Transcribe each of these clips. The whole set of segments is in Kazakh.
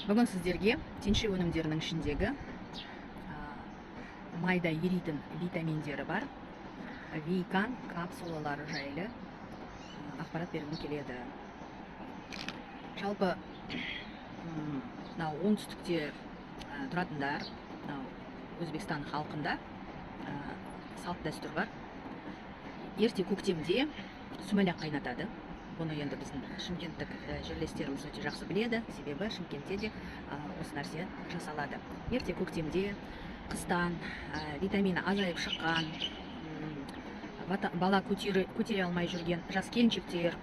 Бүгін сіздерге Тяньши өнімдерінің ішіндегі майда еритін витаминдері бар Вейкан капсулалары жайлы ақпарат бергім келеді. Жалпы, мынау оңтүстікте тұратындар, мынау Өзбекстан халқында салт дәстүр бар: ерте көктемде сүмәләк қайнатады. Бұны енді біздің шымкенттік жерлестеріміз өте жақсы біледі, себебі Шымкентте де осы нәрсе жасалады. Ерте көктемде қыстан витамині азайып шыққан, бала көтере алмай жүрген жас келіншектер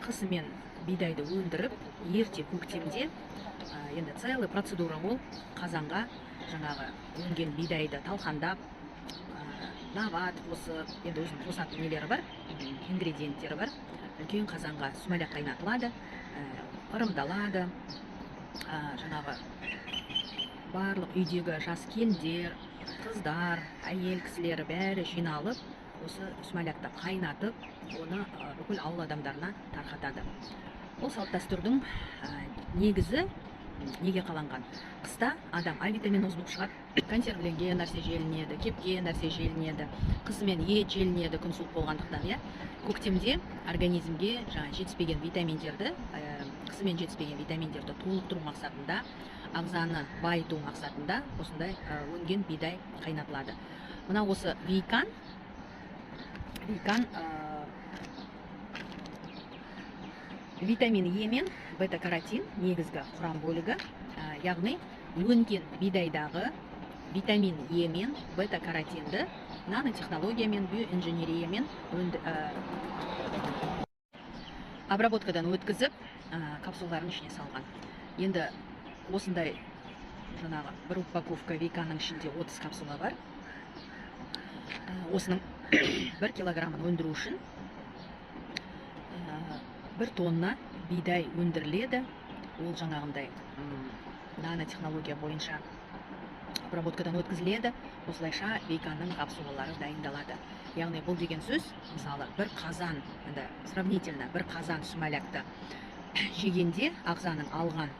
қысымен бидайды өндіріп, ерте көктемде, енді целый процедура ол, қазанға жаңағы өнген бидайды талқандап, набат қосып, енді өзінің қосатын нелері бар, ингредиенттері бар, үлкен қазанға сүмәләк қайнатылады, ырымдалады. Жаңағы барлық үйдегі жас келіндер, қыздар, әйел кісілері бәрі жиналып, осы сүмәләкті қайнатып, оны бүкіл ауыл адамдарына тарқатады. Ол салт дәстүрдің негізі неге қаланған? Қыста адам авитаминоз болып шығады: консервіленген нәрсе желінеді, кепкен нәрсе желінеді, қысымен ет желінеді, күн суық болғандықтан, иә. Көктемде организмге жаңа жетіспеген витаминдерді, қысымен жетіспеген витаминдерді толықтыру мақсатында, ағзаны байыту мақсатында осындай өнген бидай қайнатылады. Мына осы Вейкан, Вейкан витамин Е мен бета каротин негізгі құрам бөлігі, яғни өнген бидайдағы витамин Е мен бета каротинді нанотехнологиямен, биоинженериямен обработкадан өткізіп, капсулалардың ішіне салған. Енді осындай жаңағы бір упаковка Вейканның ішінде 30 капсула бар. Осының 1 килограммын өндіру үшін 1 тонна бидай өндіріледі. Ол жаңағындай нанотехнология бойынша обработкадан өткізіледі. Осылайша Вейканның капсулалары дайындалады. Яғни бұл деген сөз, мысалы, бір қазан, енді сравнительно, бір қазан сүмәләкті жегенде ағзаның алған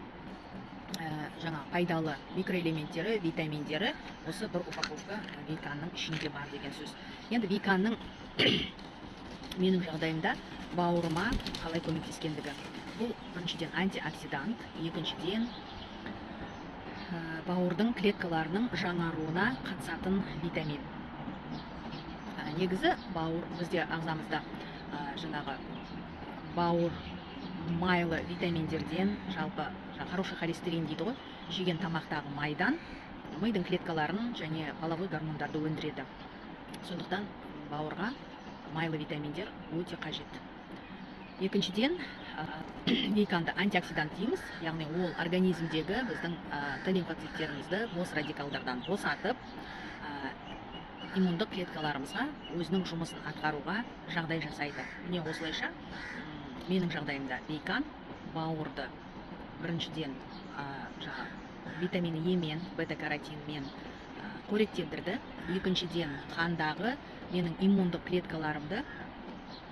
жаңа пайдалы микроэлементтері, витаминдері осы бір упаковка Вейканның ішінде бар деген сөз. Енді Вейканның менің жағдайымда бауырыма қалай көмектескендігі: бұл біріншіден антиоксидант, екіншіден бауырдың клеткаларының жаңаруына қатысатын витамин. Негізі бауыр бізде ағзамызда жаңағы бауыр майлы витаминдерден, жалпы жаңа хороший холестерин дейді ғой, жеген тамақтағы майдан мидың клеткаларын және половой гормондарды өндіреді. Сондықтан бауырға майлы витаминдер өте қажет. Екіншіден, Вейканды антиоксидант дейміз, яғни ол организмдегі біздің Т лимфоциттерімізді бос радикалдардан босатып, иммундық клеткаларымызға өзінің жұмысын атқаруға жағдай жасайды. Міне, осылайша менің жағдайымда Вейкан бауырды біріншіден жаңағы витамин Е мен бета каротинмен қоректендірді, екіншіден, қандағы менің иммундық клеткаларымды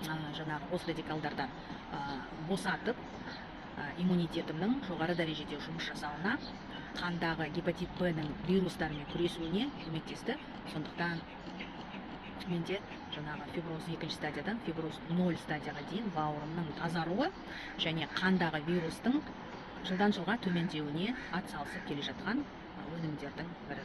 жаңағы бос радикалдардан босатып, иммунитетімнің жоғары дәрежеде жұмыс жасауына, қандағы гепатит Б ның вирустарымен күресуіне көмектесті. Сондықтан менде жаңағы фиброз екінші стадиядан фиброз 0 стадияға дейін бауырымның тазаруы және қандағы вирустың жылдан жылға төмендеуіне атсалысып келе жатқан өнімдердің бірі.